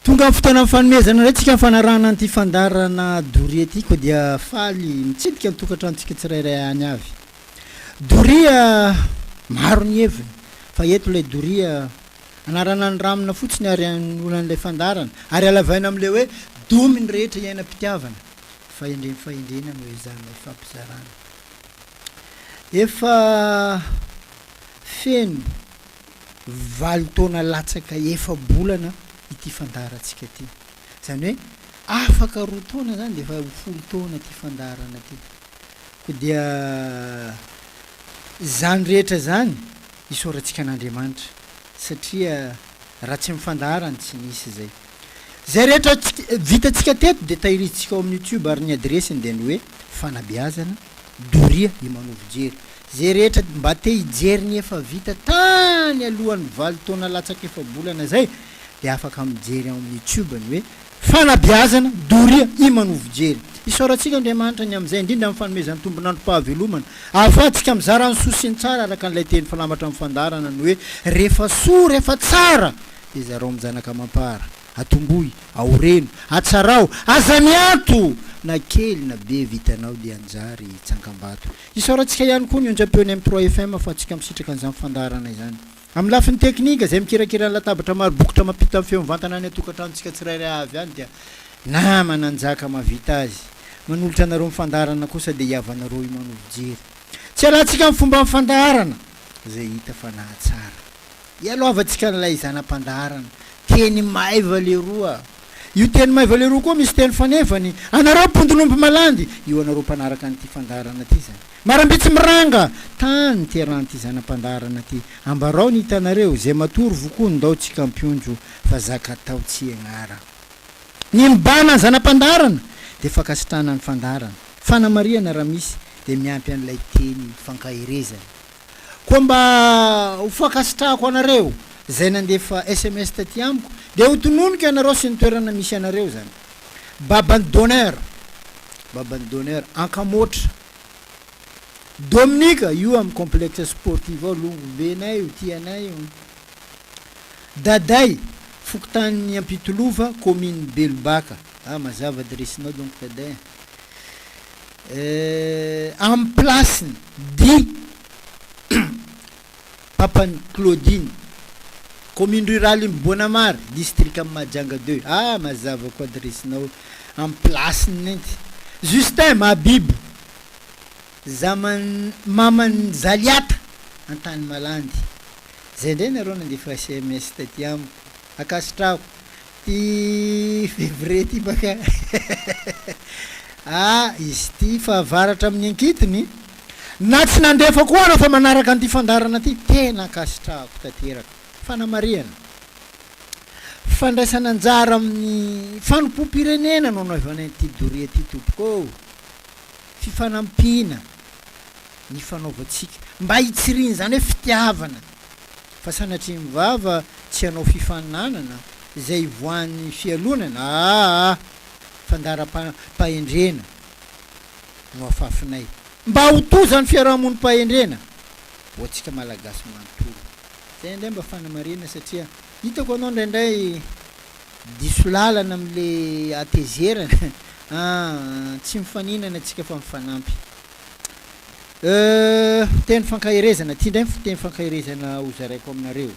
Tonga amin'ny fotoanan'ny fanomezana indray tsika amin'ny fanarahana an'ity fandaharana doria ity koa dia faly mitsidika ny tokantranontsika tsirairay any avy. Doria maro ny heviny fa eto ilay doria anarana ny ramina fotsiny ary anolan'ilay fandaharana ary alavaina amin'ilay hoe domy ny rehetra iainam-pitiavana. Fahendrem fahendrena no ezahana ifampizarana. Efa feno valo taona latsaka efa-bolana ity fandaharantsika ity. Izany hoe afaka roa taona izany dia efa ho folo taona ity fandaharana ity. Koa dia izany rehetra izany isaorantsika an'Andriamanitra satria raha tsy ny fandaharany tsy nisy izay. Izay rehetra vitantsika teto dia tahirizintsika ao amin'ny youtube ary ny adiresiny dia ny hoe fanabeazana doria imanovojery. Izay rehetra mba te hijery ny efa vita tany alohan'ny valo taona latsaka efa-bolana izay dia afaka mijery ao amin'ny youtube ny hoe Fanabeazana, doria, imanovojery. Isaorantsika Andriamanitra ny amin'izay, indrindra amin'ny fanomezany tombon'androm-pahavelomana, ahafahantsika mizara ny soa sy ny tsara araka an'ilay teny filamatra amin'ny fandaharana ny hoe rehefa soa, rehefa tsara dia zarao amin-janaka amam-para. Atombohy, aoreno, atsarao, aza miato! Na kely na be vitanao dia anjary tsangambato. Isaorantsika ihany koa ny onjam-peon'ny M trois FM ahafahantsika misitraka an'izany fandaharana izany. Amin'ny lafiny teknika, izay mikirakira ny latabatra maro bokotra mampita ny feo mivantana any an-tokantranontsika tsirairay avy any dia namana Njaka mahavita azy. Manolotra anareo ny fandaharana kosa dia hihavanareo Imanovijery. Tsy ialantsika amin'ny fomban'ny fandaharana izay hita fa nahatsara. Ialohavantsika an'ilay zana-pandaharana. Teny maiva leroa. Io teny maiva leroa koa misy teny fanefany. Anareo mpondron'omby malandy! Io anareo mpanaraka an'ity fandaharana ity izany. Marambitsy miranga! Tany terahan'ity zana-pandaharana ity. Ambarao ny hitanareo, izay matory vokoa ndao tsika ampionjo fa zaka atao tsy egnara. Ny mibahana ny zana-pandaharana dia fankasitrahana ny fandaharana. Fanamarihana raha misy dia miampy an'ilay teny fankaherezana. Koa mba ho fankasitrahako anareo izay nandefa sms taty amiko dia ho tononiko ianareo sy ny toerana misy anareo izany. Baban'i Donner, Baban'i Donner, Ankamoatra. Dominique, io amin'ny complexe sportif ao, longo be nay io, tianay io. Daday, fokontanin'i Ampitolova, commune Belobaka. Ah, mazava adiresinao donc Daday a. Eh, amin'ny place-ny, di Papan'i Claudine, commune rurale Bonamary, distrikan'i Mahajanga deux. Ah, mazava koa adiresinao amin'ny place-ny nenty. Justin Mahabibo, zaman maman'i Zaliata, Antanimalandy. Zay indray nareo nandefa sms taty amiko. Ankasitrahako. Ty février ty baka ah izy ty fahavaratra amin'ny ankitiny na tsy nandefa koa anao fa manaraka an'ity fandaharana ty tena ankasitrahako tanteraka. Fanamarihana, Fandraisana anjara amin'ny fanompoam-pirenena no anaovana an'ity doria ity tompoko ô! Fifanampiana ny fanaovantsika mba hitsirian'izany hoe fitiavana Fa sanatria ny vava tsy hanao fifaninanana izay ivoahan'ny fialonana aa fandaharam-pahendrena no afafinay mba ho toa izany fiarahamonim-pahendrena ho antsika Malagasy manontolo. Izay indray mba fanamarihana satria hitako anao indraindray diso lalana amin'le hatezerana aa tsy mifaninana tsika fa mifanampy. Euh, teny fankaherezana, ity indray ny teny fankaherezana ho zaraiko aminareo.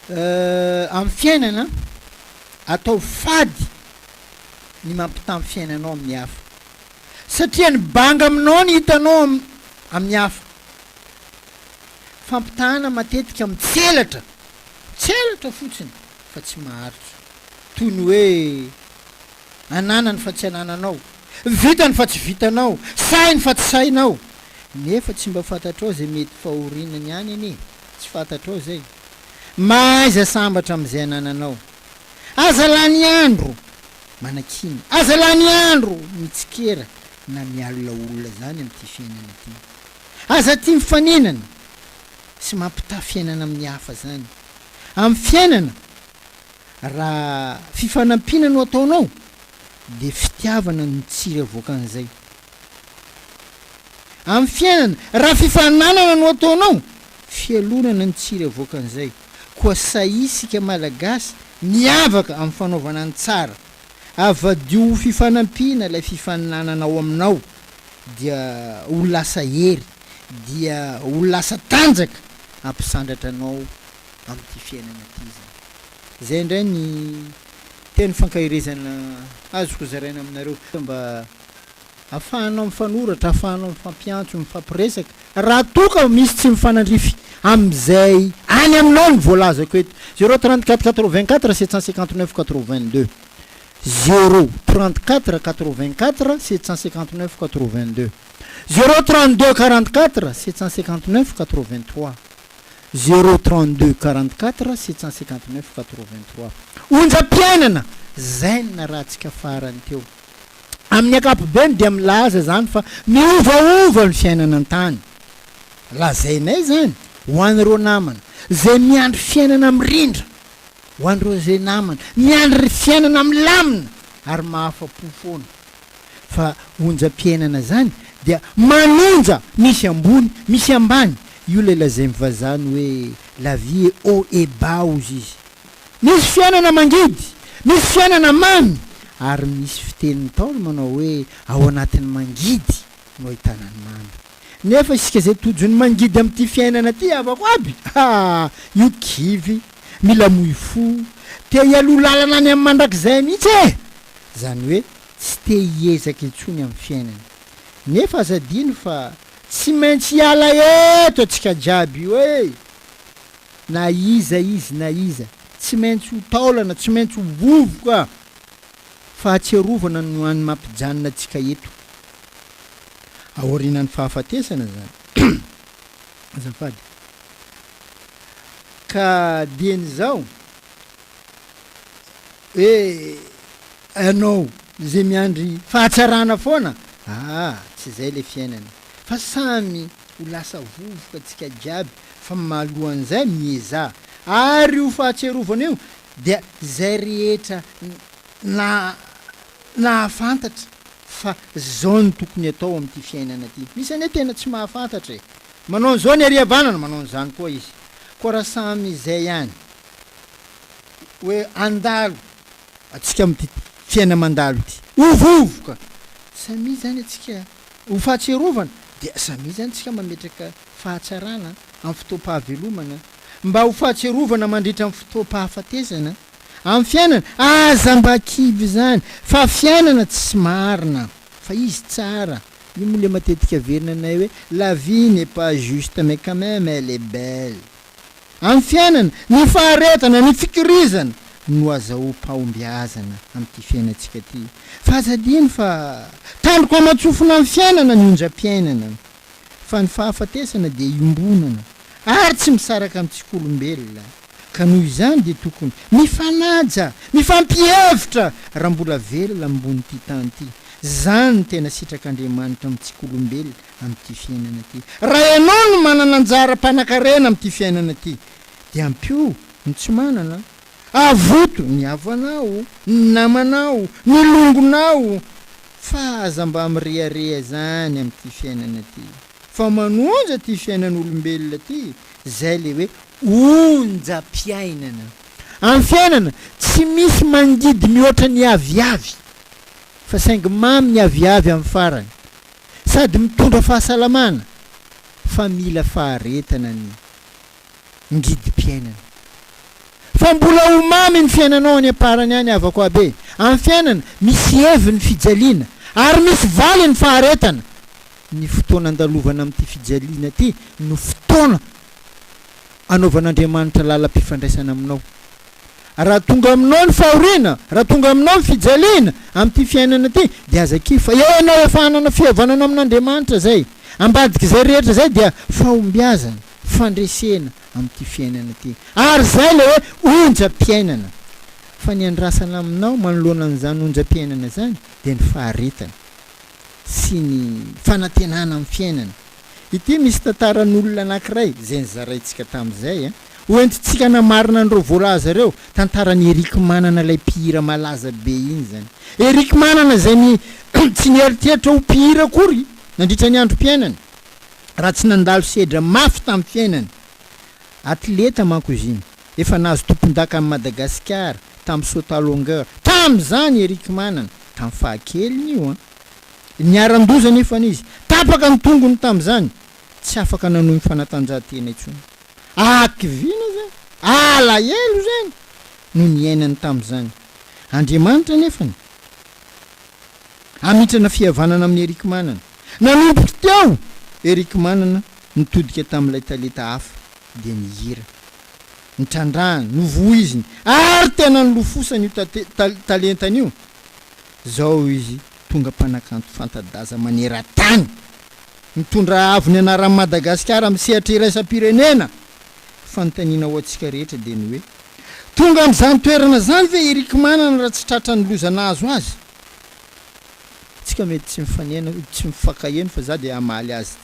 Euh, amin'ny fiainana, ataovy fady ny mampitaha ny fiainanao amin'ny hafa. Satria ny banga aminao ny hitanao amin'ny hafa. Fampitahana matetika mitselatra, mitselatra fotsiny fa tsy maharitra. Toy ny hoe Ananany fa tsy anananao. Vitany fa tsy vitanao. Sahiny fa tsy sahinao. Nefa tsy mba fantatrao izay mety fahorianany any anie. Tsy fantatrao izay. Mahaiza sambatra amin'izay anananao. Aza lany andro manakiana. Aza lany andro mitsikera na mialona olona izany amin'ity fiainana ity. Aza tia mifaninana sy mampitaha fiainana amin'ny hafa izany. Amin'ny fiainana Raha fifanampiana no ataonao dia fitiavana no tsiry avoakan'izay. Amin'ny fiainana, raha fifaninanana no ataonao, fialonana no tsiry avoakan'izay. Koa sahia isika Malagasy miavaka amin'ny fanaovana ny tsara. Avadio ho fifanampiana ilay fifaninanana ao aminao dia ho lasa hery, dia ho lasa tanjaka hampisandratra anao amin'ity fiainana ity izany. Izay indray ny teny fankaherezana azoko zaraina aminareo mba afahanao mifanoratra, afahanao mifampiantso, mifampiresaka raha toa ka misy tsy mifanandrify amin'izay any aminao ny voalazako eto. Zéro 34 84 759 82 Zéro 34 84 759 82 Zéro 32 44 759 83 Zéro 32 44 759 83 Onjam-piainana! Zay no narahantsika farany teo. Amin'ny ankapobeny dia milaza izany fa miovaova ny fiainana an-tany. Lazainay izany ho an'ireo namana izay miandry fiainana mirindra, ho an'ireo izay namana miandry fiainana milamina ary mahafa-po foana. Fa onjam-piainana izany dia manonja, misy ambony, misy ambany. Io ilay lazain'ny vazaha ny hoe la vie est haut et bas hozy izy. Misy fiainana mangidy, misy fiainana mamy, ary misy fitenin'ny Ntaolo manao hoe ao anatin'ny mangidy no ahitana ny mamy. Nefa isika izay tojo ny mangidy amin'ity fiainana ity havako aby, haa, io kivy, mila moy fo, te hialoha lalana any amin'ny mandrakizay mihitsy e! Izany hoe tsy te hiezaka intsony amin'ny fiainana. Nefa aza adino fa tsy maintsy hiala eto antsika jiaby io e! Na iza izy na iza, tsy maintsy ho taolana, tsy maintsy ho vovoka! Fahatsiarovana no hany mampijanona antsika eto. Aorianan'ny fahafatesana izany. Azafady. Ka dieny izao, hoe ianao izay miandry fahatsarana foana, aa, tsy izay ilay fiainana. Fa samy ho lasa vovoka antsika jiaby fa malohan'izay miezaha ary io fahatsiarovana io dia izay rehetra na nahafantatra fa zao no tokony atao amin'ity fiainana ity. Misy anie tena tsy mahafantatra e! Manao an'izao ny ary havanana, manao an'izany koa izy. Koa raha samy izay ihany hoe handalo antsika amin'ity fiaina-mandalo ity, ho vovoka! Samia izany antsika ho fahatsiarovana dia samia izany tsika mametraka fahatsarana amin'ny fotoam-pahavelomana mba ho fahatsiarovana mandritra ny fotoam-pahafatesana amin'ny fiainana, aza mba kivy izany fa fiainana tsy marina fa izy tsara, io moa le matetika averina anay hoe la vie n'est pas juste mais quand même elle est belle. Amin'ny fiainana, ny faharetana, ny fikirizana no azahoam-pahombiazana amin'ity fiainantsika ity. Fa aza adino fa tandroka aman-tsofina amin'ny fiainana ny onjam-piainana. Fa ny fahafatesana dia iombonana ary tsy misaraka amintsika olombelona. Ka noho izany dia tokony mifanaja, mifampihevitra raha mbola velona ambon'ity tany ity. Izany no tena sitrak'Andriamanitra amintsika olombelona amin'ity fiainana ity. Raha ianao no manana anjara mpanakarena amin'ity fiainana ity, dia ampio ny tsy manana, avoto ny havanao, ny namanao, ny longonao, fa aza mba mirehareha izany amin'ity fiainana ity, fa manonja ity fiainan'olombelona ity, izay le hoe onjam-piainana. Amin'ny fiainana, tsy misy mangidy mihoatra ny aviavy, fa saingy mamy ny aviavy amin'ny farany. Sady mitondra fahasalamana fa mila faharetana ny ngidim-piainana. Fa mbola ho mamy ny fiainanao any am-parany any havako aby e! Amin'ny fiainana, misy heviny ny fijaliana ary misy valiny ny faharetana. Ny fotoana andalovana amin'ity fijaliana ity no fotoana anaovan'Andriamanitra lalam-pifandraisana aminao. Raha tonga aminao ny fahoriana, raha tonga aminao ny fijaliana amin'ity fiainana ity, dia aza kivy fa eo ianao efa hanana fihavanana amin'Andriamanitra izay. Ambadik'izay rehetra izay dia fahombiazana, fandresena amin'ity fiainana ity. Ary izay ilay hoe onjam-piainana. Fa ny andrasana aminao manoloana an'izany onjam-piainana izany dia ny faharetana sy ny fanantenana amin'ny fiainana. Ity misy tantaran'olona anankiray izay nozaraintsika tamin'izay a. Ho entintsika hanamarina an'ireo voalaza ireo, tantaran'i Eric Manana ilay mpihira malaza be iny izany. Eric Manana izay ny tsy nieritreritra ho mpihira akory nandritra ny androm-piainany raha tsy nandalo sedra mafy tamin'ny fiainany. Atleta manko izy iny. Efa nahazo tompondakan'i Madagasikara tamin'ny saut à longueur tamin'izany Eric Manana, tamin'ny fahakeliny io an! Niharan-doza anefa izy, tapaka ny tongony tamin'izany, tsy afaka nanohy ny fanatanjahantena intsony. Hakiviana izany, alahelo izany no niainany tamin'izany. Andriamanitra anefany hamitrana fihavanana amin'i Eric Manana. Nanomboka teo Eric Manana nitodika tamin'ilay talenta hafa dia ny hira. Nitrandrahany, novoiziny ary tena nilofosany io talentany io. Izao izy tonga mpanakanto fanta-daza maneran-tany. Mitondra avo ny anaran'i Madagasikara amin'ny sehatra iraisam-pirenena. Fanontaniana ho antsika rehetra dia ny hoe, tonga amin'izany toerana izany ve Eric Manana raha tsy tratran'ny loza nahazo azy? Tsika mety tsy mifanena, tsy mifankaheno fa za dia hamaly azy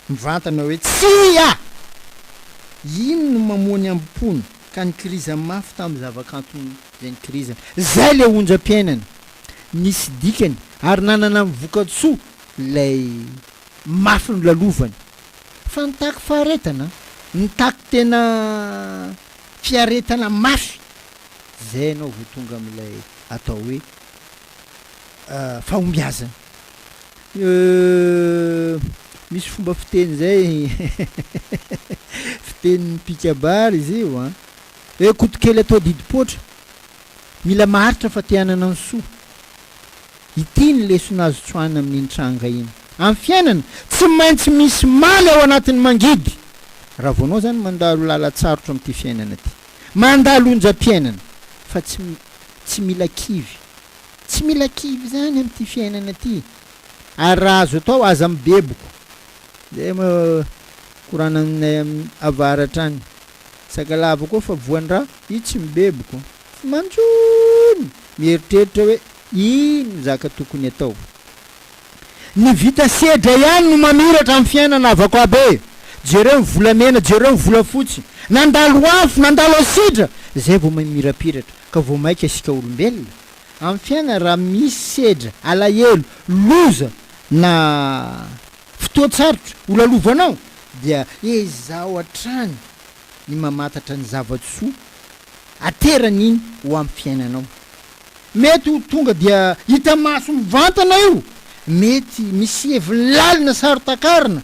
mivantana hoe tsia! Iny no mamoha ny hambom-pony ka nikirizany mafy tamin'ny zava-kantony izay nikirizany. Izay ilay onjam-piainana nisy dikany ary nanana ny voka-tsoa ilay mafy nolalovany. Fa nitaky faharetana, nitaky tena fiaretana mafy izay ianao vao tonga amin'ilay atao hoe fahombiazana. Misy fomba fiteny izay, fitenin'ny mpikabary izy io an, hoe kotokely atao didim-poatra, mila maharitra fa te hanana ny soa. Ity ny lesona azo tsoahina amin'iny tranga iny. Amin'ny fiainana, tsy maintsy misy maly ao anatin'ny mangidy. Raha vao anao izany mandalo lalan-tsarotra amin'ity fiainana ity, mandalo onjam-piainana, fa tsy tsy mila kivy. Tsy mila kivy izany amin'ity fiainana ity. Ary raha azo atao, aza mibeboko. Izay moa korananay amin'ny avaratra any. Sakalava koa fa voan-draha, io tsy mibeboko. Tsy mantsony! Mieritreritra hoe ino zaka tokony atao. Ny vita sedra ihany no mamiratra amin'ny fiainana havako aby e! Jereo ny volamena, jereo ny volafotsy. Nandalo afo, nandalo asidra, zay vao mamirapiratra. Ka vao maika isika olombelona amin'ny fiainana raha misy sedra, alahelo, loza na fotoan-tsarotra ho lalovanao dia ezaho hatrany ny mamantatra ny zava-tsoa aterany iny ho amin'ny fiainanao. Mety ho tonga dia hita maso mivantana io, mety misy heviny lalina saro-takarina,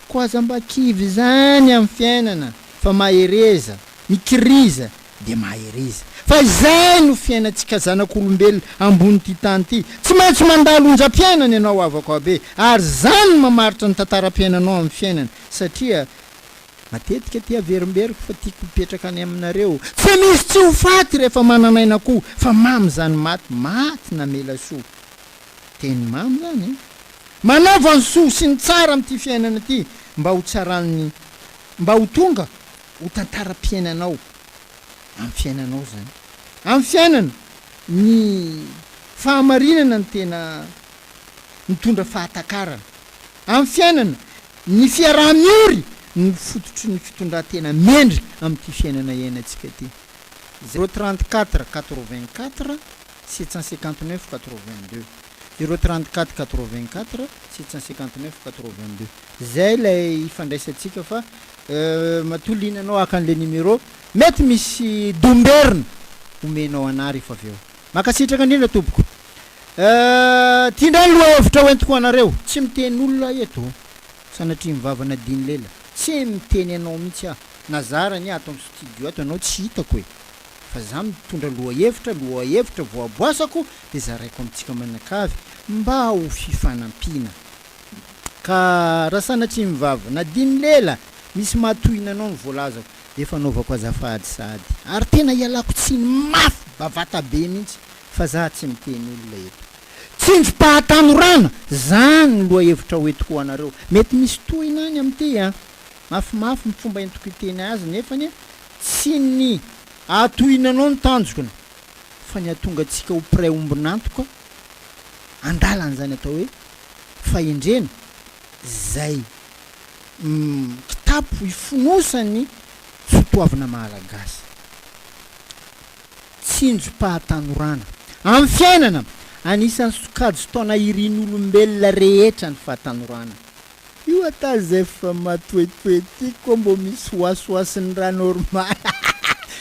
koa aza mba kivy izany amin'ny fiainana fa mahereza, mikiriza dia mahereza. Fa izay no fiainantsika zanak'olombelona ambonin'ity tany ity. Tsy maintsy mandalo onjam-piainana ianao havako habe, ary izany no mamaritra ny tantaram-piainanao amin'ny fiainana, satria Matetika ty averimberiko fa tiako hipetraka any aminareo. Tsy misy tsy ho faty rehefa manan'aina koa fa mamy zany maty, maty namela soa. Teny mamy zany e. Manaova ny soa sy ny tsara amin'ity fiainana ity mba ho tsaran'ny mba ho tonga ho tantaram-piainanao amin'ny fiainanao zany. Amin'ny fiainana, ny fahamarinana no tena mitondra fahatakarana. Amin'ny fiainana, ny fiaraha-miory no fototry ny fitondran-tena mendrika amin'ity fiainana iainantsika ity. Zéro 34 84 759 82 Zéro 34 84 759 82 Zay ilay ifandraisantsika fa matoa liana anao haka an'ilay numéro, mety misy domberina omenao anah rehefa avy eo. Mankasitraka indrindra tompoko. Eh, ty indray ny lohahevitra ho entiko ho anareo. Tsy miteny olona aho eto, sanatria ny vava nadiny lela. Tsy miteny anao mihitsy aho. Na zara anie ato amin'ny studio ato ianao tsy hitako e. Fa za mitondra lohahevitra, lohahevitra voaboasako dia zaraiko amintsika manakavy mba ho fifanampiana. Ka raha sanatria ny vava nadiny lela, misy mahatohina anao ny voalazako dia efa anaovako azafady sahady. Ary tena ialako tsiny mafy bavata be mihitsy. Fa za tsy miteny olona eto. Tsindrim-pahatanorana, zany ny lohahevitra ho entiko ho anareo. Mety misy tohina any amin'ity an. Mafimafy ny fomba entiko hiteny azy nefany tsy ny hahatohina anao no tanjoko fa ny hahatonga antsika ho mpiray ombon'antoka andalan'izany atao hoe fahendrena izay kitapo ifonosan'ny sotoavina malagasy. Tsinjom-pahatanorana. Amin'ny fiainana, anisan'ny sokajin-taona irin'ny olombelona rehetra ny fahatanorana. Io ata zay fa matoetoety koa mbô misy hoasoasin'ny raha normal.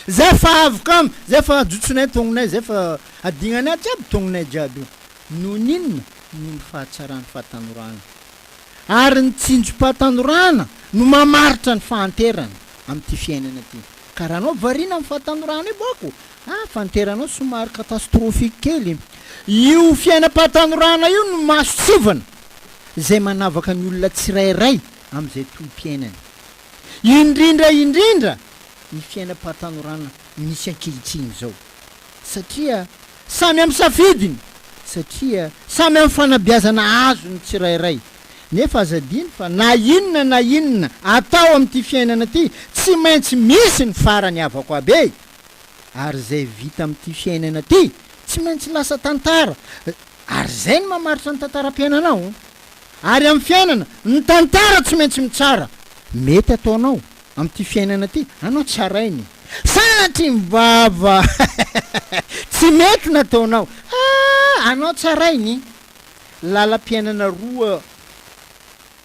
Zay fa avy kamo, zay fa ajotsonay tognonay, zay fa adignanay jiaby tognonay jiaby io. Noho ny inona? Noho ny fahatsaran'ny fahatanorana. Ary ny tsinjom-pahatanorana no mamaritra ny fahanterana amin'ity fiainana ity. Ka raha anao variana amin'ny fahatanorana io bako, ah, fahanteranao somary catastrophique kely. Io fiainam-pahatanorana io no mason-tsivana izay manavaka ny olona tsirairay amin'izay tohi-piainany. Indrindra indrindra ny fiainam-pahatanorana misy ankehitriny izao. Satria samy amin'ny safidiny, satria samy amin'ny fanabeazana azony ny tsirairay. Nefa aza adino fa na inona na inona atao amin'ity fiainana ity, tsy maintsy misy ny farany havako aby e! Ary izay vita amin'ity fiainana ity, tsy maintsy lasa tantara, ary izay no mamaritra ny tantaram-piainanao. Ary amin'ny fiainana, ny tantara tsy maintsy mitsara. Mety ataonao amin'ity fiainana ity, anao tsarainy. Sanatria ny vava tsy mety nataonao, ah, anao tsarainy. Lalam-piainana roa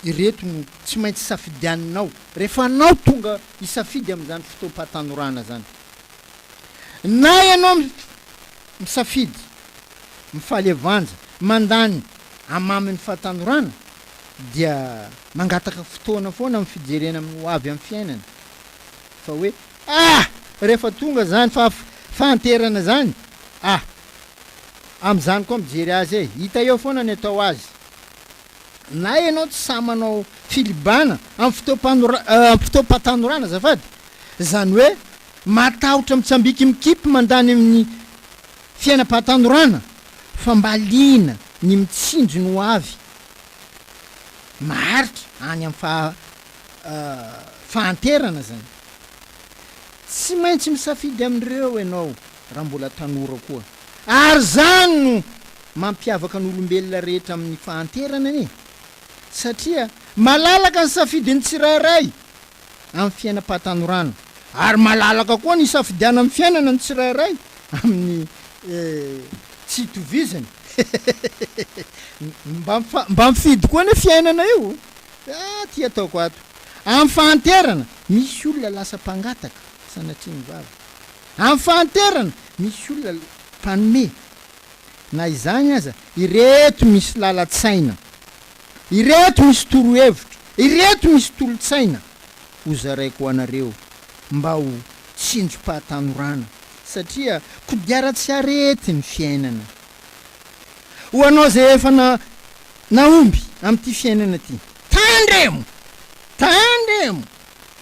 ireto no tsy maintsy safidianinao rehefa anao tonga hisafidy amin'izany fotoam-pahatanorana izany. Na ianao misafidy mifaly avanja, mandany hamamin'ny fahatanorana dia mangataka fotoana foana amin'ny fijerena amin'ny ho avy amin'ny fiainana fa hoe ah! rehefa tonga zany fahanterana zany ah! amin'izany koa mijery azy e! hita eo foana ny atao azy na ianao tsy sahy manao filibana amin'ny fotoam-panora amin'ny fotoam-pahatanorana azafady zany hoe matahotra mitsambiky mikipy mandany amin'ny fiainam-pahatanorana fa mba liana ny mitsinjo ny ho avy maharitra any amin'ny faha fahanterana zany. Tsy maintsy misafidy amin'ireo ianao raha mbola tanora koa. Ary zany no mampiavaka ny olombelona rehetra amin'ny fahanterana anie. Satria malalaka ny safidin'ny tsirairay amin'ny fiainam-pahatanorana. Ary malalaka koa ny hisafidianana amin'ny fiainana ny tsirairay amin'ny tsy itovizany. Mba mba mifidy koa anie fiainana io. Ah, ty ataoko ato. Amin'ny fahanterana, misy olona lasa mpangataka, sanatria ny vava. Amin'ny fahanterana, misy olona mpanome. Na izany aza, ireto misy lalan-tsaina. Ireto misy torohevitra, ireto misy tolo-tsaina hozaraiko ho anareo mba ho tsinjom-pahatanorana satria kodiaran-tsy arety ny fiainana. Ho anao izay efa na nahomby amin'ity fiainana ity, tandremo! Tandremo!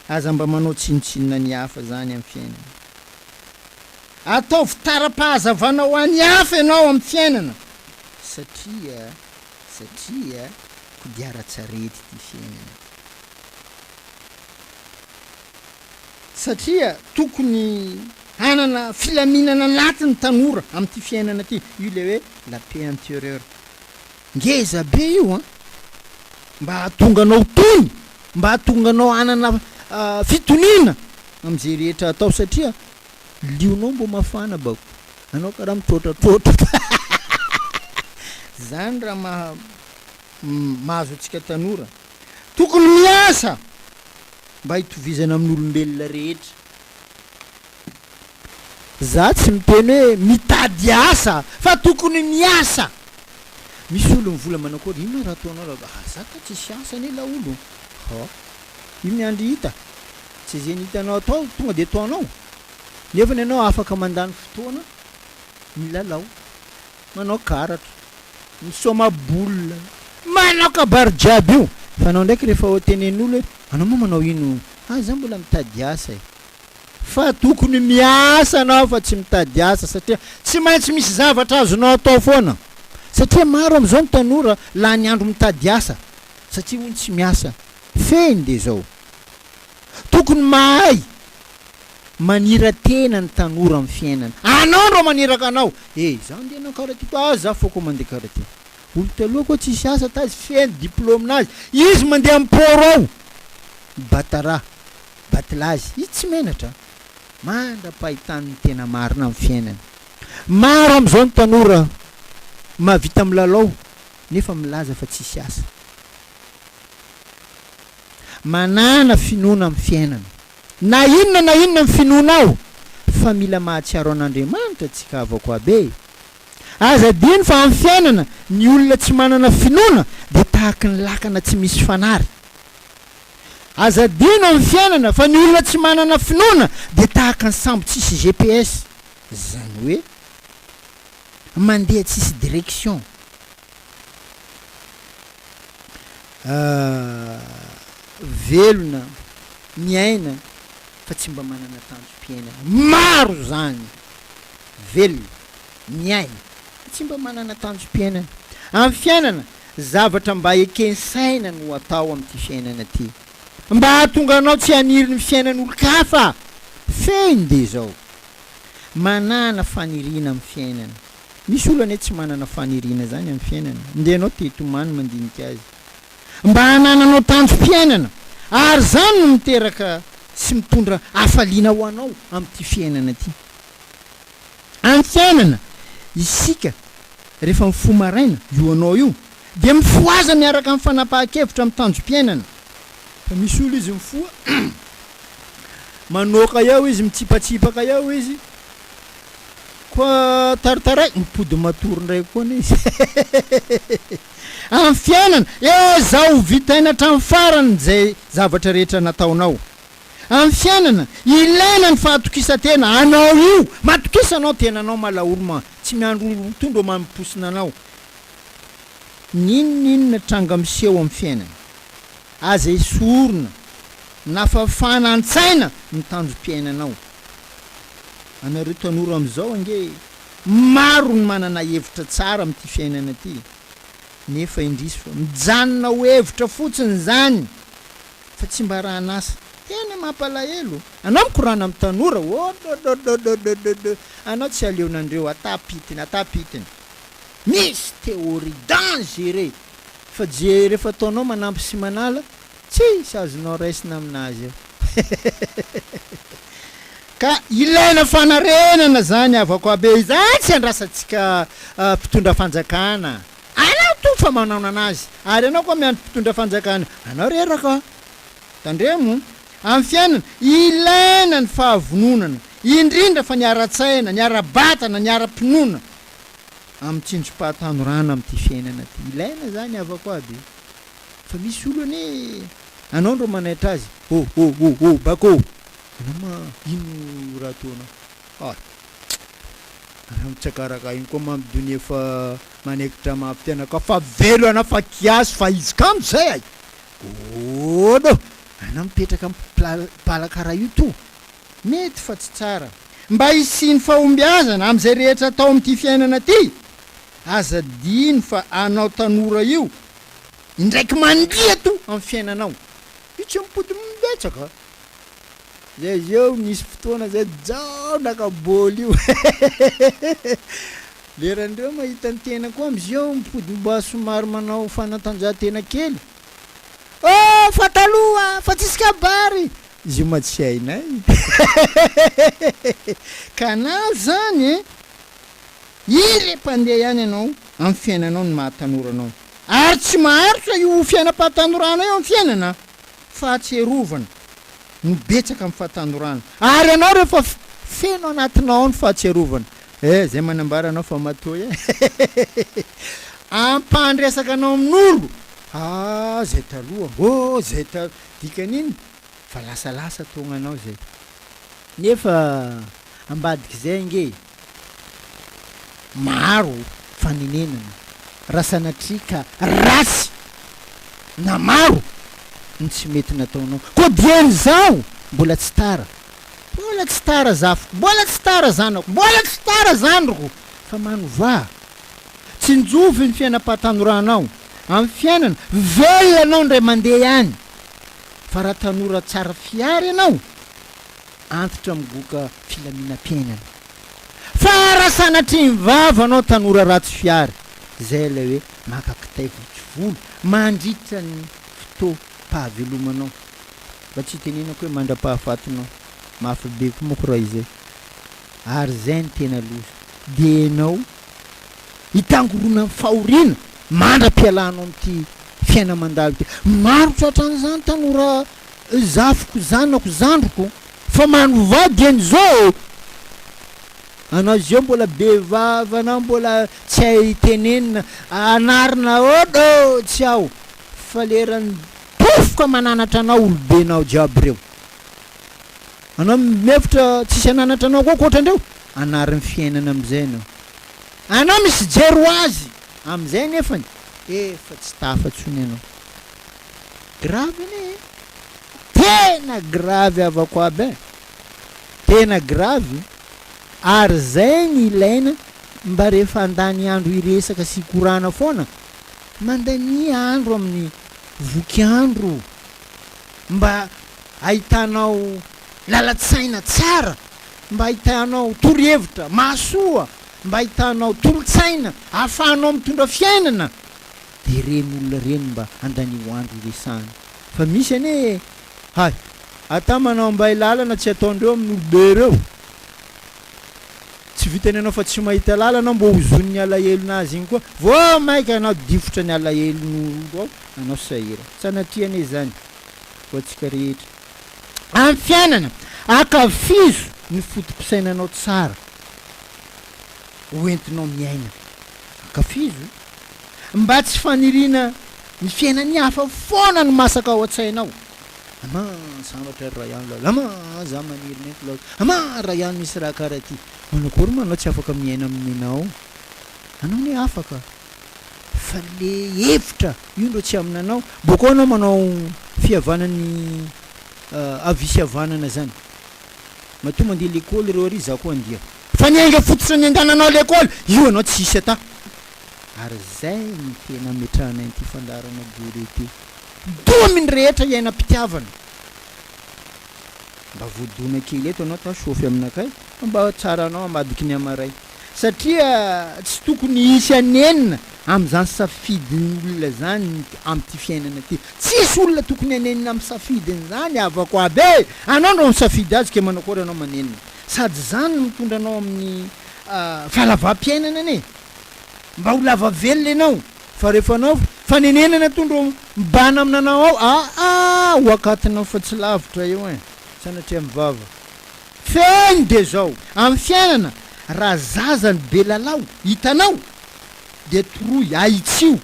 Aza mba manao tsinontsinona ny hafa izany amin'ny fiainana. Ataovy tara-pahazavana ho an'ny hafa ianao amin'ny fiainana satria Satria kodiaran-tsarety ity fiainana ity. Satria tokony hanana filaminana anaty ny tanora amin'ity fiainana ity. Io ilay hoe la paix intérieure. Ngeza be io an! Mba hahatonga anao tony, mba hahatonga anao hanana fitoniana amin'izay rehetra atao satria lionao mbô mafana bako. Anao karaha mitrotratrotra Zany raha maha mahazo antsika tanora. Tokony miasa mba hitovizana amin'olombelona rehetra. Za tsy miteny hoe mitady asa fa tokony miasa. Misy olo mivola manakory, inona raha ataonao raha ah za ka tsisy asa anie laolo. Ha, io miandry hita. Tsy zegny hitanao atao tonga de ataonao. Nefany ianao afaka mandany fotoana milalao, manao karatra, misaoma boule, manao kabary jiaby io, fa anao ndraiky rehefa tenenin'olo hoe anao moa manao ino, ah za mbola mitady asa e, fa tokony miasa anao fa tsy mitady asa satria tsy maintsy misy zavatra azonao atao foana, satria maro amizao ny tanora lany andro mitady asa satria hono tsy miasa, fehiny de zao, tokony mahay Manira-tena ny tanora amin'ny fiainana. Anao no maniraka anao. Eh, za ndeha hanao karaha ty koa, ah za foko mandeha karaha ty. Olo taloha koa tsisy asa tazy feno diplôme-nazy. Izy mandeha amin'ny port ao. Batara, batilazy, izy tsy menatra. Mandra-pahitany ny tena marina amin'ny fiainana. Maro amin'izao ny tanora mahavita milalao nefa milaza fa tsisy asa. Manàna finoana amin'ny fiainana. Na inona na inona ny finoanao, Fa mila mahatsiaro an'Andriamanitra tsika havako aby e! Aza adino fa amin'ny fiainana, ny olona tsy manana finoana dia tahaky ny lakana tsy misy fanary. Aza adino amin'ny fiainana fa ny olona tsy manana finoana dia tahaka ny sambo tsisy GPS, izany hoe mandeha tsisy direction. Velona, miaina fa tsy mba manana tanjom-piainana. Maro izany! Velona, miaina fa tsy mba manana tanjom-piainana. Amin'ny fiainana, zavatra mba eken'ny saina no atao amin'ity fiainana ity. Mba hahatonga anao tsy haniry ny fiainan'olon-kafa. Fehiny dia izao, manàna faniriana amin'ny fiainana. Misy olona anie tsy manana faniriana izany amin'ny fiainana. Ndeha ianao te hitomany mandinika azy. Mba hanananao tanjom-piainana. Ary izany no miteraka sy mitondra hafaliana ho anao amin'ity fiainana ity. Amin'ny fiainana, isika rehefa mifoha maraina, io anao io, dia mifohaza miaraka amin'ny fanapahan-kevitra amin'ny tanjom-piainana. Fa misy olona izy mifoha, manoaka eo izy, mitsipatsipaka eo izy, koa taritaray, mipody matory indray koa anie izy. Amin'ny fiainana, ezaho ho vitaina hatramin'ny farany izay zavatra rehetra nataonao. Amin'ny fiainana, ilaina ny fahatokisan-tena, anao io, matokisa anao tenanao malaolo ma, tsy miandry olo mitondra mamimposina anao. N'inon'inona tranga miseho amin'ny fiainana, aza esorina na fafana an-tsaina ny tanjom-piainanao. Anareo tanora amin'izao ange maro ny manana hevitra tsara amin'ity fiainana ity, nefa indrisy fa mijanona ho hevitra fotsiny izany. Fa tsy mba rahan'asa. Tena mampalahelo. Anao mikorana amin'ny tanora oh dodododododod anao tsy aleonandreo atapitiny atapitiny. Misy théorie dangereux fa je rehefa ataonao manampy sy manala tsisy azonao raisina aminazy eo. Ka ilaina fanarenana zany havako aby e, izany tsy andrasantsika mpitondra fanjakana. Anao to fa manaona anazy ary anao koa miandry mpitondra fanjakana anao reraka tandremo amin'ny fiainana ilaina ny fahavononana indrindra fa ny ara-tsaina ny ara-batana ny ara-pinoana amin'ny tsinjom-pahatanorana amin'ity fiainana ity ilaina zany havako aby fa misy olo anie anao ndro manaitra azy oh oh oh oh bako anao ma ino raha ataonao ah Anao mitsakaraka iny koa mampidonia efa manaikitra mafy tena ka fa velo anao fa kiasy fa izy kamo zay ay! Ôdô! Anao mipetraka am bala karaha io to! Mety fa tsy tsara. Mba hisian'ny fahombiazana amzay rehetra atao amty fiainana ty! Aza adino fa anao tanora io indraiky mandia to am fiainanao! Io tsy mipody betsaka! Zay zao nisy fotoana zay jao naka bôly io Lerandreo mahita ny tena koa amzio mipody mba somary manao fanatanjahantena kely Oh fa taloha fa tsisy kabary Izy io ma tsy hainay Ka na zany e Iny re mpandeha ihany ianao amin'ny fiainanao ny maha tanora anao Ary tsy maharitra io fiainam-pahatanorana io amin'ny fiainana Fahatsiarovana no betsaka amin'ny fahatanorana. Ary ianao rehefa feno anatinao ao ny fahatsiarovana, eh zay manambara anao fa matoa eh Ampandresaka anao amin'olo, ah zay taloha, oh zay taloha, dikan'iny fa lasalasa taognanao zay. Nefa ambadik'izay ange Maro fanenenana raha sanatria ka ratsy na maro ny tsy mety nataonao. Koa dieny izao mbola tsy tara, mbola tsy tara zafiko, mbola tsy tara zanako, mbola tsy tara zandriko fa manovà. Tsinjovy ny fiainam-pahatanoranao amin'ny fiainana, velona anao indray mandeha ihany fa raha tanora tsara fihary ianao, antitra migoka filaminam-piainana. Fa raha sanatria ny vava anao tanora ratsy fihary, izay ilay hoe maka kitay votsy volo mandritra ny fotoam-pahavelomanao. Mba tsy hitenenako hoe mandra-pahafatinao. Mafy be koa manko raha izay. Ary izay no tena loza. Dia ianao hitangoronan'ny fahoriana mandra-pialanao amin'ity fiaina-mandalo ity. Maro tratran'izany tanora Zafiko, zanako, zandriko, fa manovà dieny izao ô! Anao zao mbola be vava anao mbola tsy hay tenenina anarina ôdô tsy ao fa leran'ny tofoka mananatra anao olobenao jiaby reo. Anao mihevitra tsisy hananatra anao koa ankoatrandreo? Anarin'ny fiainana amizay anao. Anao misy jery ho azy amizay nefany efa tsy tafa tsony anao. Grave anie e! Tena grave havako aby e! Tena grave ary zay ny ilaina mba rehefa handany andro hiresaka sy hikorana foana, mandania andro amin'ny voky andro mba ahitanao lalan-tsaina tsara, mba ahitanao torohevitra mahasoa, mba ahitanao tolo-tsaina ahafahanao mitondra fiainana, dia ireny olona ireny mba andanio andro hiresahana. Fa misy anie hay, ata manao ambay lalana tsy ataondreo amin'ny olobe ireo. Tsy vitany anao fa tsy mahita lalana anao mbô hozonin'ny alahelon'azy iny koa, vao maika anao difotra ny alahelon'olo ao anao sahirana. Sanatria anie izany ho antsika rehetra. Amin'ny fiainana, ankafizo ny foto-pisainanao tsara ho entinao miaina. Ankafizo. Mba tsy faniriana ny fiainan'ny hafa foana no masaka ao an-tsainao. Ama sambatra ry ray an lol ama za maniry neniko lol ama ray an misy raha kara ty. Manakory moa anao tsy afaka miaina amin'ny nenao? Anao anie afaka fa le hevitra io ndro tsy aminanao. Bokao anao manao fihavanany havia sy havanana zany. Matoa mandeha lekôly reo ary za koa andia. Fa ny ainga fototra niandananao lekôly io anao tsy hisy ata. Ary zay no tena ametrahanay an'ity fandaharana Dore ity. Domy ny rehetra hiainam-pitiavana. Mba voadona kely eto anao ta chauffe aminakay fa mba tsara anao ambadiky ny amaray. Satria tsy tokony hisy hanenina amin'izany safidin'ny olona izany amin'ity fiainana ity. Tsisy olona tokony hanenina amin'ny safidiny izany havako aby e! Anao no misafidy azy ke manakory anao manenina. Sady izany no mitondra anao amin'ny fahalavam-piainana anie. Mba ho lava velona ianao. Fa rehefa anao fanenenana tondro mibahana aminanao ao aa ho akatinao fa tsy lavitra eo ein! Sanatria amin'ny vava. Fehiny dia zao, amin'ny fiainana raha zaza no be lalao hitanao dia toroy, ahitsio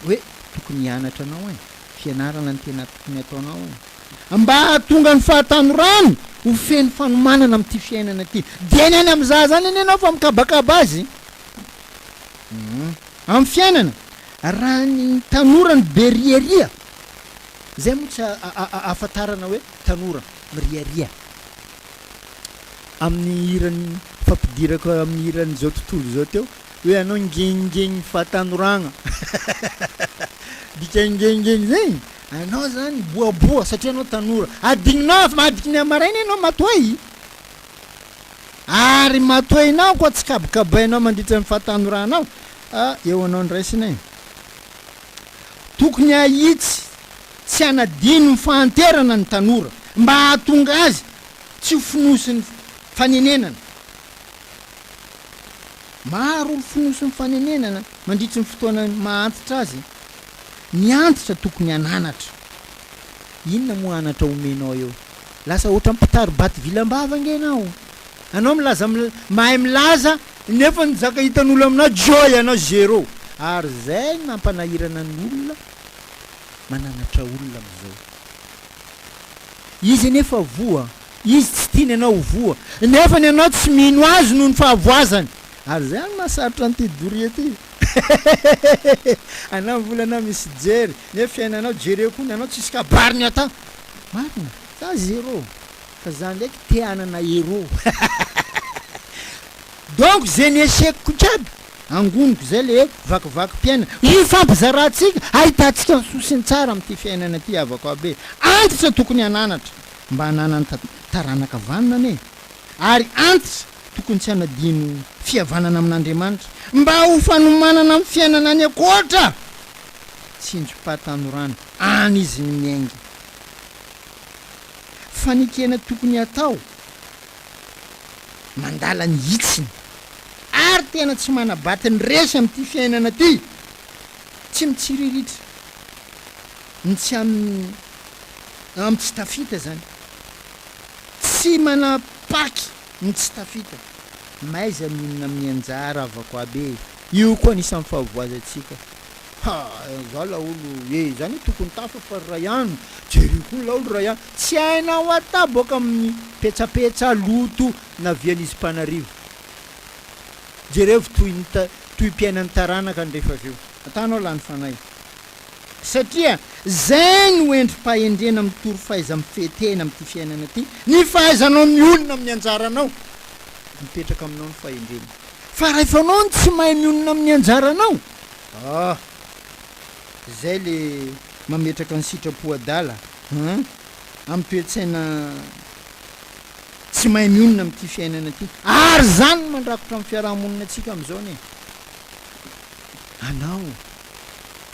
hoe tokony hianatra anao ein! Fianarana no tena tokony ataonao ein! Mba hahatonga ny fahatanorany ho feno fanomanana amin'ity fiainana ity. Dieny any amin'ny zaza any anie ianao fa mikabakaba azy. Amin'ny fiainana, raha ny tanora no be riaria, izay moa tsy ahafantarana hoe tanora miriaria. Amin'ny hiran'ny fampidirako amin'ny hiran'izao tontolo izao teo hoe anao ngengengny fahatanoragna. Dikan'ny ngengengny zegny, anao zany mibohaboha satria anao tanora. Adignonao fa madiky ny hamaraina ianao matoay. Ary matoinao koa tsy kabokabainao mandritra ny fahatanoranao, ah eo anao ny raisina e. Tokony hahitsy tsy hanadino ny fahanterana ny tanora mba hahatonga azy tsy ho fonosin'ny fanenenana. Maro ny fonosin'ny fanenenana mandritry ny fotoana maha antitra azy. Ny antitra tokony hananatra. Inona moa anatra omenao eo? Lasa ohatran'ny mpitari-bato vilam-bava ange ianao. Anao milaza mahay milaza nefa ny zaka hitan'olo aminao joy anao zéro. Ary zay no mampanahirana ny olona mananatra olona amizao. Izy anefa voa, izy tsy tiany anao ho voa, nefa ny anao tsy mino azy noho ny fahavoazany. Ary zay no mahasarotra an'ity doria ty. Anao mivolana misy jery, nefa fiainanao jereo koa ny anao tsisy kabary ny atao. Marina, za zéro, fa za ndraiky te hanana héros. Donc ze ny échec-ko jiaby, angoniko zay le vakivakim-piainana, hifampizarantsika, ahitantsika ny soa sy ny tsara amin'ity fiainana ity havako aby e. Antitra tokony hananatra mba hananany taranaka vanona anie. Ary antitra tokony tsy hanadino fihavanana amin'Andriamanitra mba ho fanomanana amin'ny fiainana any ankoatra. Tsinjom-pahatanorana, any izy no miainga. Fanekena tokony hatao, mandala ny hitsiny, ary tena tsy manabaty ny resy amin'ity fiainana ity, tsy mitsiriritra ny tsy amin'ny amin'ny tsy tafita izany, tsy manapaky. ny tsy tafita. Mahaiza mionona amin'ny anjara havako aby e! Io koa anisan'ny fahavoazantsika. Ha! Za laolo e! Zany hoe tokony tafa fa ry Rayan, jereo koa laolo Rayan, tsy hainao atao boaka amin'ny petsapetsa loto navian'izy mpanarivo. Jerevo toy ny tohim-piainan'ny taranaka ny rehefa avy eo. Atanao lany fanahy. Satria zay no endri-pahendrena mitory fahaiza-mifehy tena amin'ity fiainana ity, ny fahaizanao mionona amin'ny anjaranao. Mipetraka aminao ny fahendrena. Fa rahefa anao no tsy mahay mionona amin'ny anjaranao, ah! Zay le mametraka ny sitrapo adala hein! Amin'ny toe-tsaina tsy mahay mionona amin'ity fiainana ity. Ary zany no mandrakotra ny fiaraha-monina antsika amin'izao anie. Anao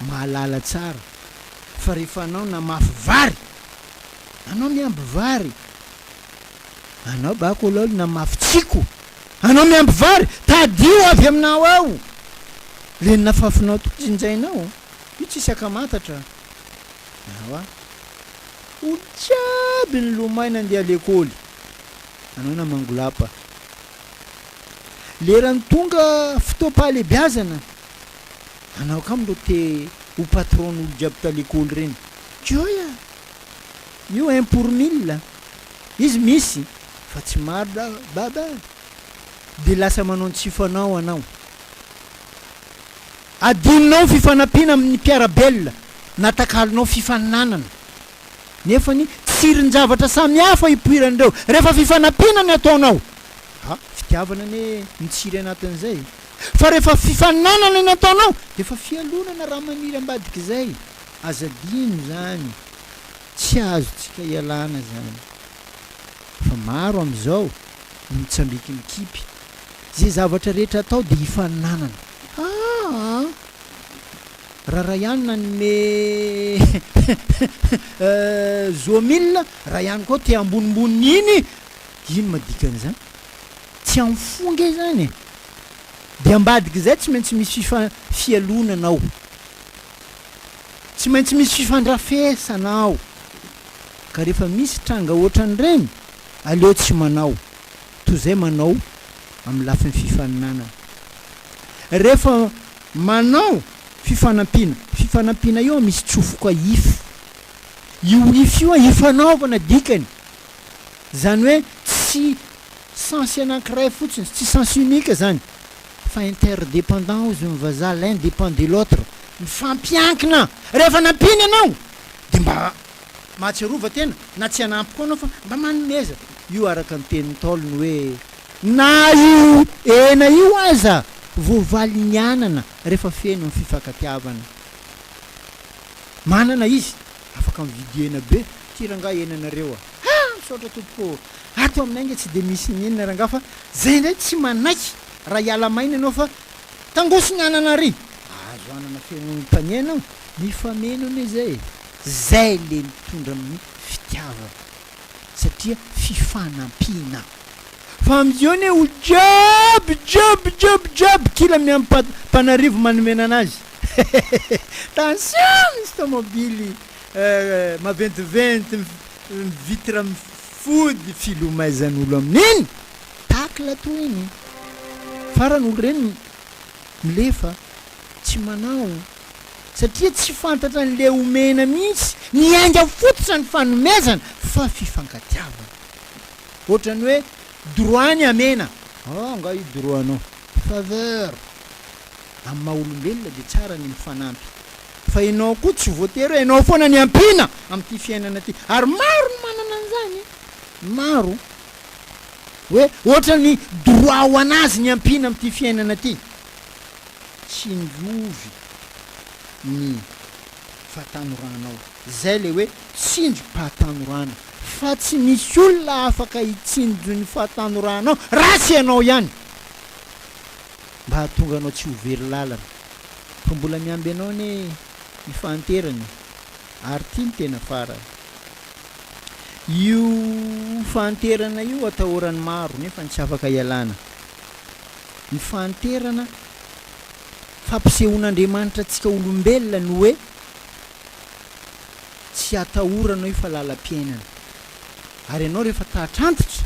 mahalala tsara fa rehefa anao namafy vary, anao miamby vary, anao bako lol namafy tsiko, anao miamby vary, tadio avy aminao ao le nafafinao to jinjainao, io tsisy akamantatra awa, olo jiaby nilomay nandeha lekôly, anao namangolapa. Lerany tonga fotoam-pahalebiazana, anao kamo ro te ho patron n'olo jiaby ta lekôly reny. Joy a! Io un pour mille, izy misy fa tsy maro da baba a! De lasa manao ny tsy fanao anao. Adinonao ny fifanampiana amin'ny mpiara-belona, natakalonao fifaninanana. Nefany tsirin-javatra samihafa ipoiran'ireo rehefa fifanampiana ny ataonao. Ha, fitiavana anie mitsiry anatin'izay e. Fa rehefa fifaninanana ny ataonao dia efa fialonana raha maniry ambadik'izay. Aza adino izany. Tsy azontsika ialana izany. Fa maro amin'izao no mitsambiky mikipy. Izay zavatra rehetra atao dia ifaninanana. Aa! Raha Rayan nanome Zoamil, Rayan koa te ambonimbony iny, ino ma dikan'izany? Tsy amin'ny fo nge zany e! Dia ambadik'izay tsy maintsy misy fifa fialonana ao, tsy maintsy misy fifandrafesana ao, ka rehefa misy tranga ohatran'ireny, aleo tsy manao, toy izay manao amin'ny lafiny fifaninanana. Rehefa manao fifanampiana, fifanampiana io misy tsofoka if. Io if io ifanaovana dikany. Izany hoe tsy sens anankiray fotsiny, tsy sens unique zany fa interdépendant hozy ny vazaha, l'un dépend de l'autre, mifampiankina. Rehefa nampiana ianao dia mba mahatsiarova tena na tsy hanampy koa anao fa mba manomeza. Io araka ny tenin'ny Ntaolo ny hoe Na io hena io aza voavalin'ny anana rehefa feno ny fifankatiavana. Manana izy, afaka mividy hena be. Ty rangaha henanareo a! Ha! Misaotra tompoko ô! Ato aminay ange tsy dia misy n'inona rangaha fa zay indray tsy manaiky raha hiala maina ianao fa tangoso ny anana ary! Azo anana feno ny panier anao? Mifameno anie zay e! Zay le mitondra amin'ny fitiavana satria fifanampiana. Fa amizao anie olo jiaby jiaby jiaby jiaby kila miampy mpanarivo manomena anazy tension misy tomobily maventiventy ny vitre mifody filomaizan'olo amin'iny tacle toa iny farany olo reny milefa tsy manao satria tsy fantatra an'le omena mihitsy ny ainga fototra ny fanomezana fa fifankatiavana Ohatrany hoe droit ny hamena. Ah nga io droit nao. Faveur. Amin'ny maha olombelona dia tsara ny mifanampy. Fa ianao koa tsy voatery hoe ianao foana ny ampiana amin'ity fiainana ity. Ary maro ny manana an'izany. Maro. Hoe ohatrany droit ho an'azy ny ampiana amin'ity fiainana ity. Tsinjovy ny fahatanoranao. Izay ilay hoe tsinjom-pahatanorana. Fa tsy misy olona afaka hitsinjo ny fahatanoranao raha tsy ianao ihany. Mba hahatonga anao tsy ho very lalana. Fa mbola miamby anao anie ny fahanterana e. Ary ity no tena farany. Io fahanterana io atahoran'ny maro nefa tsy afaka ialana. Ny fahanterana fampisehoan'Andriamanitra antsika olombelona ny hoe Tsy atahorana io fa lalam-piainana. Ary ianao rehefa tatra antitra.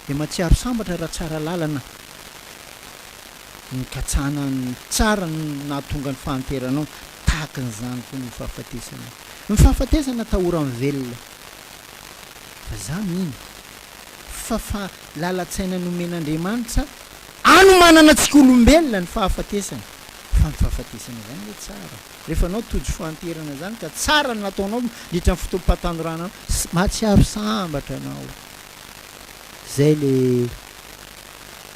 Dia mahatsiaro sambatra raha tsara lalana nikatsahana ny tsara no nahatonga ny fahanteranao, tahaka an'izany koa ny fahafatesana. Ny fahafatesana atahoran'ny velona. Fa za mino fa fa lalan-tsaina nomen'Andriamanitra anomanana antsika olombelona ny fahafatesana. Fa ny fahafatesana izany anie tsara. Rehefa anao tojo fahanterana izany ka tsara ny nataonao nandritra ny fotoam-pahatanorana anao, mahatsiaro sambatra anao. Zay le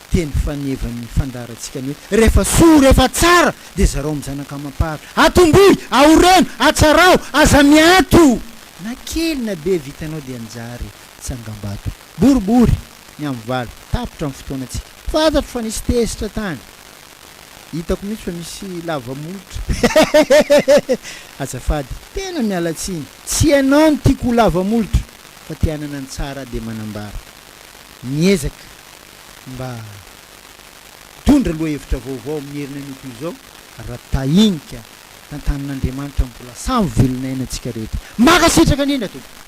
teny fanevan'ny fandaharantsika ny hoe rehefa soa, rehefa tsara dia zarao amin'ny zanaka amam-para. Atombohy, aoreno, atsarao, aza miato! Na kely na be vitanao dia anjary tsangambato. Boribory ny amin'ny valo, tapitra ny fotoanantsika. Fantatro fa nisy tezitra tany. Hitako mihitsy fa misy lava molotra. Azafady, tena miala tsiny. Tsy ianao no tiako ho lava molotra fa te hanana ny tsara dia manambara. Miezaka mba hitondra lohahevitra vaovao amin'ny herinanio toy izao raha tahinika tantanin'Andriamanitra mbola samy velon'aina antsika rehetra. Mankasitraka indrindra tompoko.